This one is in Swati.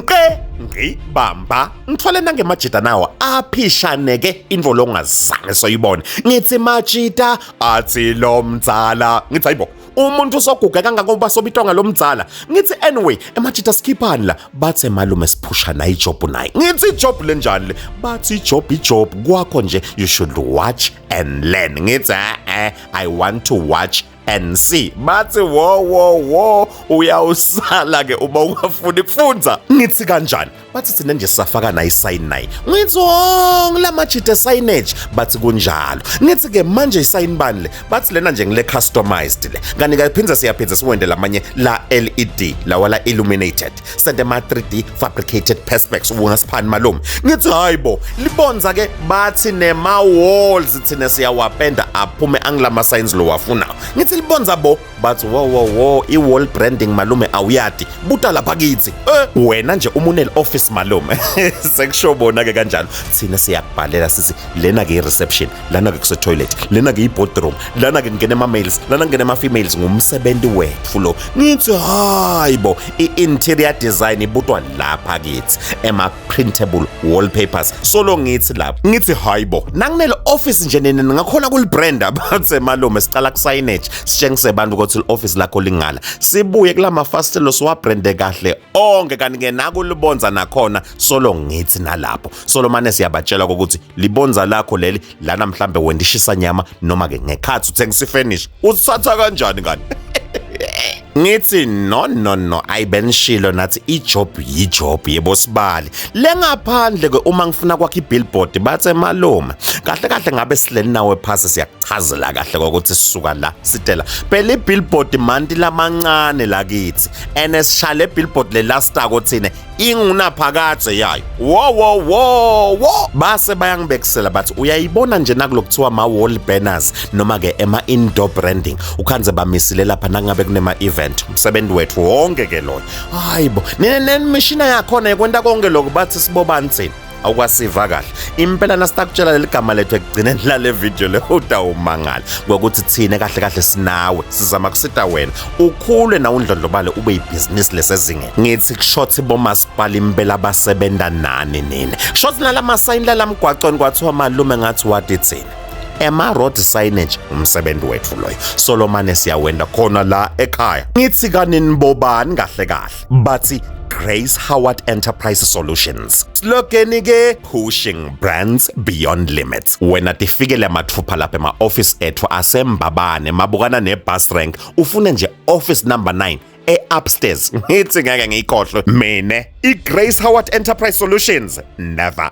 Nqe ngqi bamba ngithwale nangemajita nawo aphishaneke intfo longazange soyibone. Ngithi majita athi lo mdzala, ngithi hayibo umuntu usoguge kangangoba sobitwa ngalomdzala. Ngithi anyway emajita sikhiphani la, bathe malume siphusha nayi job nayi. Ngithi job lenjani le? Bathi job ijob kwakho nje, you should watch and learn. Ngithi eh I want to watch and see. Bathi wo wo wo, uyawusala ke uma ungafuni kufundza. Ngithi kanjani? Bathi thina nje safaka nayi sign nayi. Ngithi oh ngilamajita signage. Bathi kunjalo. Ngithi ke manje isign bani le? Bathi lena nje ngile customized le. Kanti kaphindze siyaphindze siwende lamanye la LED lawa la illuminated. Sente ma 3D fabricated perspex ungasipani malume. Ngithi hayibo libonza ke. Bathi nema walls thina siyawapenda aphume angilama signs lo wafuna. Ngithi libonza bo. Bathi wo wo wo, i wall branding malume awuyadi, buta lapha kithi. Wena nje umunel office malume. Sekusho bona ke kanjalo, thina siyakubhalela sithi lena ke i reception, lana ke kuse toilet, lena ke i boardroom, lana ke ngene ama males, lana ngene ama females, ngumsebenzi wethu lo. Ngithi hayibo i interior design ibutwa lapha kithi, ema printable wallpapers solo. Ngithi lapho ngithi hayibo nanginele office nje nina ningakhona kulibranda. Bathe malume sicala ku signage sitshengise abantu ukuthi i-office lakho lingala, sibuye kulama fastelo siwabrande kahle onke, kanti ke nakulibonza nakhona solo. Ngithi nalapho solo mane siyabatshela ukuthi libonza lakho leli lana, mhlambe wena ishisa nyama noma ke ngekhathi uthengisa ifurniture usatha kanjani kani. Ngithi no no no, ayibenishilo nathi ijob yijob yebo sibali lengaphandle ke. Uma ngifuna kwakha ibillboard, bathe malume kahle kahle ngabe sileli nawe phasi siyakuchazela kahle ukuthi sisuka la sitela phela ibillboard manti lamancane lakithi ene sishale billboard le last thina ingunaphakadze yayo. Wo wo wo wo, base bayangibekisela bathi uyayibona nje nakulokuthiwa ma wall banners noma ke ema indoor branding, ukhanze bamisile lapha nangabe kunema event, umsebenzi wethu wonke ke loyo. Hayibo nene nemishina yakhona yekwenta konke lokho. Bathi sibobani thina? Awukwasiva kahle impela nasitakutshela leli gama lethu ekugcineni lale video le, utawumangala ngokuthi thina kahle kahle sinawe, sizama kusita wena ukhule na undlondlobale ube ibhizinisi lesezingeni. Ngithi kushothi bomasipala impela basebenza nani nini, kushothi nalamasayini lalamgwaqweni kwathiwa malume ngathi wadi thina ema road signage umsebenzi wethu loyo, solomane siyawenda khona la ekhaya. Ngithi kanini bobani kahle kahle? Bathi Grace Howard Enterprise Solutions. Slogan ke pushing brands beyond limits. Wena tifikele mathupha lapha ema office ethu asembabane mabukana ne bus rank, ufune nje office number 9 e-upstairs. Ngithi ngeke ngiyikhohlwe mina i-Grace Howard Enterprise Solutions, never.